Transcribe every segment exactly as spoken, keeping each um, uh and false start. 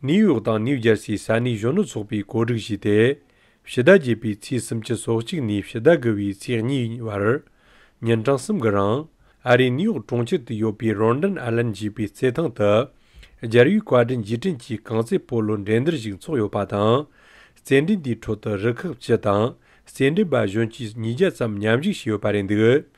ནིའུ་ཡོག་དང་ནིའུ་ཇར་སིའི་ས་གནས་གཞོན་ནུ་ཚོགས་པས་གོ་སྒྲིག་བྱས་ཏེ། ཕྱི་ཟླ་བརྒྱད་པའི་ཚེས་སུམ་ཅུ་སོ་གཅིག་ནས་ཕྱི་ཟླ་དགུ་བའི་ཚེས་གཉིས་བར། ཉིན་གྲངས་གསུམ་གྱི་རིང་། ཨ་རིའི་ནིའུ་ཡོག་གྲོང་ཁྱེར་དུ་ཡོད་པའི་རོན་ཌན་ཨ་ལན་ཞེས་པའི་རྩེད་ཐང་དུ། རྒྱལ་བའི་བཀའ་དྲིན་རྗེས་དྲན་གྱི་རྐང་རྩེད་སྤོ་ལོ་འགྲན་བསྡུར་ཞིག་འཚོགས་ཡོད་པ་དང་། རྩེད་འགྲན་དེའི་ཁྲོད་དུ་རུ་ཁག་བཅུ་དང་། རྩེད་འགྲན་པ་གཞོན་སྐྱེས་ཉིས་བརྒྱ་ཙམ་མཉམ་ཞུགས་བྱས་ཡོད་པ་རེད་འདུག་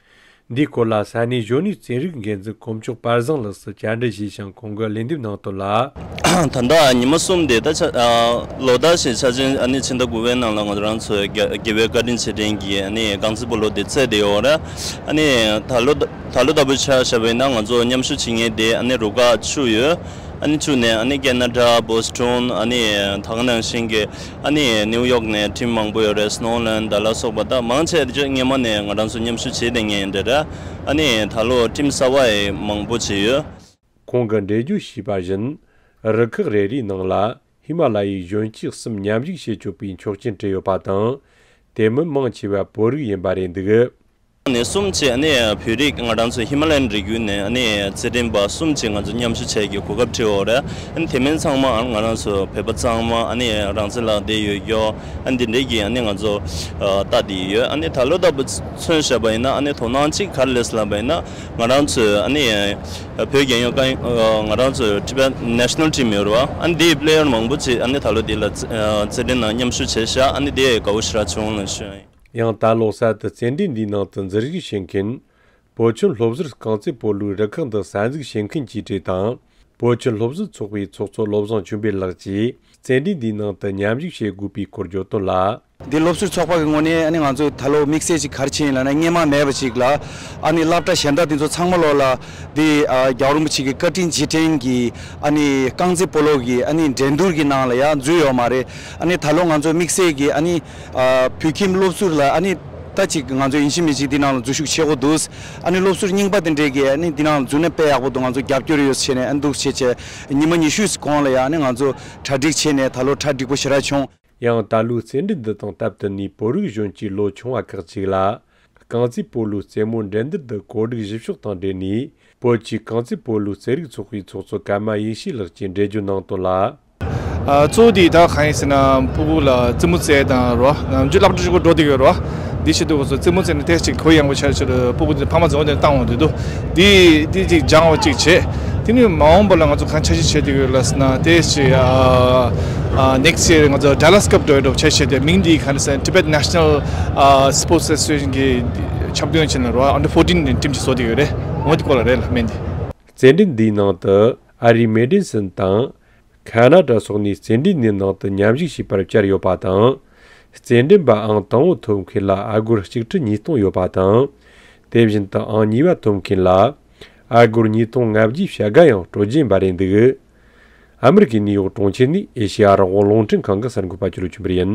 འདིའི་སྐོར་ལ་ས་གནས་གཞོན་ནུའི་རྩེད་རིགས་འགན་འཛིན་དཀོན་མཆོག་པར་བཟང་ལགས་སུ་བཅར་འདྲི་བྱས་ཤིང་། ཁོང་གིས་ལན་འདེབས་གནང་དོན་ལ། ད་ལྟ་ཉི་མ་གསུམ་དེ་ད་ཆ་ཨ་ལོ་ཟླ་ཞིག་ཆ་ཅན། ཨ་ནི་ཕྱི་ཟླ་དགུ་པའི་ནང་ལ་ང་རང་ཚོའི་རྒྱ་རྒྱལ་བའི་བཀའ་དྲིན་རྗེས་དྲན་གྱི་ཨ་ནི་རྐང་རྩེད་སྤོ་ལོ་དེ་རྩེད་བསྡད་ཡོད་རེད། ཨ་ནི་ད་ལོ་ད་ལོ་ལྟ་བུ་ཆ་བཞག་པ་ཡིན་ན། ང་ཚོ་མཉམ་ཞུགས་བྱེད་མཁན་དེ་ཨ་ནི་རུ་ཁག་བཅུ་ཡོད། ཨ་ནི་བཅུ་ནས་ཨ་ནི་ཁེ་ན་ཌ་བོ་སི་ཊོན། ཨ་ནི་ད་ག་ནང་བཞིན་གྱི་ཨ་ནི་ནིའུ་ཡོག་ནས་ཊིམ་མང་པོ་ཡོད་རེད། སི་ནོ་ལན་ཌ་ལ་སོགས་པ། ད་མང་ཆེ་བ་སྔོན་མ་ནས་ང་རང་ཚོ་མཉམ་ཞུགས་བྱས་བསྡད་མཁན་དེ་རེད། ཨ་ནི་ད་ལོ་ཊིམ་གསར་པ་ཡང་མང་པོ་ཅིག་ཡོད། ཁོང་གིས་འགྲེལ་བརྗོད་བྱས་པ་བཞིན། རུ་ཁག་རེ་རེའི་ནང་ལ་ཧི་མ་ལ་ཡའི་གཞོན་སྐྱེས་གསུམ་མཉམ་ཞུགས་བྱེད་ཆོག་པའི་ཆོག་མཆན་བྲིས་ཡོད་པ་དང་། དེ་མིན་མང་ཆེ་བ་བོད་རིགས་ཡིན་པ་རེད་འདུག་ནས་གསུམ་བཅས་ནས་བོད་རིགས། ང་རང་ཚོ་ཧི་མ་ལ་ཡན་རི་རྒྱུད་ནས་ཨ་ནི་རྩེད་འགྲན་པ་གསུམ་བཅས་ང་ཚོ་མཉམ་ཞུགས་བྱེད་ཀྱི་གོ་སྐབས་བྲིས་ཡོད་རེད། ཨ་ནི་དེ་མིན་ཚང་མ་ང་རང་ཚོ་བོད་པ་ཚང་མ། ཨ་ནི་རང་བཙན་ལག་དེབ་ཡོད་ཀྱོག་ཨ་ནི་འདི་འདྲའི་གི་ཨ་ནི་ང་ཚོ་ལྟ་དེ་ཡོད། ཨ་ནི་ད་ལོ་ལྟ་བུ་མཚོན་བྱས་པ་ཡིན་ན། ཨ་ནི་དོ་སྣང་གཅིག་ག་རེ་སླེབས་ལབ་པ་ཡིན་ན། ང་རང་ཚོས་ཨ་ནི་བོད་རྒྱལ་ཡོངས་ཀ་ང་རང་ཚོའི་Tibet National Team ཡོད་རེད་བ། ཨ་ནི་དེའི་པི་ལེ་ཡར་མང་པོ་ཅིག་ཨ་ནི་ད་ལོ་འདི་ལ་རྩེད་འགྲན་ནང་མཉམ་ཞུགས་བྱས་ཤག་ཨ་ནི་དེ་དགའ་པོ་ཞེ་དྲག་བྱུང་ལ་ཞུ། ཡང་ད་ལོ་གསར་དུ་རྩེད་འགྲན་འདིའི་ནང་དུ་འཛུལ་ཞུགས་བྱེད་མཁན། བོད་ཁྱིམ་སློབ་ཟུར་རྐང་རྩེད་སྤོ་ལོའི་རུ་ཁག་འདི་གསར་འཛུགས་བྱེད་མཁན་གྱི་གྲས་དང་། བོད་ཁྱིམ་སློབ་ཟུར་ཚོགས་པའི་ཚོགས་གཙོ་བློ་བཟང་ཆོས་འཕེལ་ལགས་ཀྱིས། རྩེད་འགྲན་འདིའི་ནང་དུ་མཉམ་ཞུགས་བྱེད་དགོས་པའི་སྐོར་བརྗོད་དོན་ལ། འདི་སློབ་ཟུར་ཚོགས་པ་གི་ངོས་ནས་ཨ་ནི་ང་ཚོ་ད་ལོ་དམིགས་བསལ་ཅིག་ག་རེ་བྱས་ཡིན་ལབ་ན། སྔོན་མ་མེད་པ་ཅིག་ལ་ཨ་ནི་སློབ་གྲྭ་གཞན་དག་དེ་ཚོ་ཚང་མ་ལོག་ལ་འདི་ཨ་རྒྱལ་བ་རིན་པོ་ཆེ་གི་བཀའ་དྲིན་རྗེས་དྲན་གྱི་ཨ་ནི་རྐང་རྩེད་སྤོ་ལོ་གི་ཨ་ནི་འགྲན་བསྡུར་གྱི་ནང་ལ་ཡང་འཛུལ་ཡོད་མ་རེད། ཨ་ནི་ད་ལོ་ང་ཚོ་དམིགས་བསལ་གྱི་ཨ་ནི་ཨ་བོད་ཁྱིམ་སློབ་ཟུར་ལ་ཨ་ནི་ད་ཅིག་ང་ཚོ་ཡིན་གཅིག་མིན་གཅིག་འདི་ནང་ལ་འཛུལ་ཞུགས་བྱེད་དགོས་འདུག་ཨ་ནི་སློབ་ཟུར་རྙིང་པ་དེ་འདྲས་ཀྱིས་ཨ་ནི་འདི་ནང་ལ་འཛུལ་ན་དཔེ་ཡག་པོ་འདུག་ང་ཚོ་རྒྱབ་སྐྱོར་ཡོད་ཟེར་ནས་ཨ་འདུག་བྱས་བྱས་ཉི་མ་ཉི་ཤུ་གོང་ལ་ཡང་ཨ་ནི་ང་ཚོ་གྲ་སྒྲིག་བྱས་ནས་ད་ལོ་གྲ་སྒྲིག་པོ་ཞེ་དྲག་བྱུང་། ཡང་ད་ལོའི་རྩེད་འགྲན་འདི་དང་སྟབས་བསྟུན་ནས་བོད་རིགས་གཞོན་སྐྱེས་ལོ་ཆུང་བ་ཁག་ཅིག་ལ། རྐང་རྩེད་སྤོ་ལོའི་རྩེད་མོ་འགྲན་བསྡུར་དུ་གོ་སྒྲིག་ཞུ་ཕྱོགས་དང་འབྲེལ་ནས། བོད་ཀྱི་རྐང་རྩེད་སྤོ་ལོའི་རྩེད་རིགས་ཚོགས་པའི་ཚོགས་གཙོ་ཀརྨ་ཡེ་ཤེས་ལགས་ཀྱིས་འགྲེལ་བརྗོད་གནང་དོན་ལ། ཨ་གཙོ་བོ་དེ་ད་གང་ཡིན་ཟེར་ན། སྤུ་གུ་ལ་རྩེད་མོ་རྩེད་དང་རོ། ནམ་རྒྱུན་སློབ་གྲྭ་གཅིག་པོ་འགྲོ་བསྡད་ཡོད་རོ། འདི་བྱེད་དུས་སྐབས་སུ་རྩེད་མོ་རྩེ་ནས་ཏོག་ཙམ་གུ་ཡངས་པོ་ཆགས་ཆེད་དུ་སྤུ་གུ་དེ་ཕ་མ་རྫོང་དེར་བཏང་འོང་དུས་དུ། འདི་འདི་ཅིག་སྦྱང་བ་ཅིག་བྱེད། དེ་ནས་མ་འོངས་པ་ལ་ང་ཚོ་གང་འཆར་གཞི་བྱེད་ཀྱི་ཡོད་ལབ་ཟེར་ན། དེ་ཞིག་ཨ་ཨ་next year ང་ཚོ་Dallas Cup འགྲོ་ཡ་འགྲོ་བྱེད་བྱེད་དེ། མིང་འདི་ག་རེ་ཟེར་ན། Tibet National ཨ་Sports Association གི་ཁྱབ་སྟོན་བྱས་ན་རོ། Under fourteen team ཅིག་བཟོ་བསྡད་ཡོད་རེད། འོ་དེ་སྐོར་ལ་རེད་ལ་སྨན་འདི། རྩེད་འགྲན་འདིའི་ནང་དུ་ཨ་རིའི་མེ་ཌི་སན་དང་། ཁ་ན་ཌ་སོགས་ནས་རྩེད་འགྲན་འདིའི་ནང་དུ་མཉམ་ཞུགས་བྱས་པར་བཅར་ཡོད་པ་དང་། རྩེད་འགྲན་པ་ཨང་དང་པོ་ཐོབ་མཁན་ལ་ཨ་སྒོར་གཅིག་ཁྲི་ཉིས་སྟོང་ཡོད་པ་དང་། དེ་བཞིན་དུ་ཨང་གཉིས་པ་ཐོབ་མཁན་ལ་ཨ་སྒོར་ཉིས་སྟོང་ལྔ་བརྒྱའི་བྱ་དགའ་ཡང་སྤྲོད་རྒྱུ་ཡིན་པ་རེད་འདུག་ཨ་མི་རི་ཀའི་ནིའུ་ཡོག་གྲོང་ཁྱེར་ནས་ཨེ་ཤེ་ཡ་རང་དབང་རླུང་འཕྲིན་ཁང་གི་གསར་འགོད་པ་ཅོ་ལོ་ཆོས་འཕེལ་ཡིན།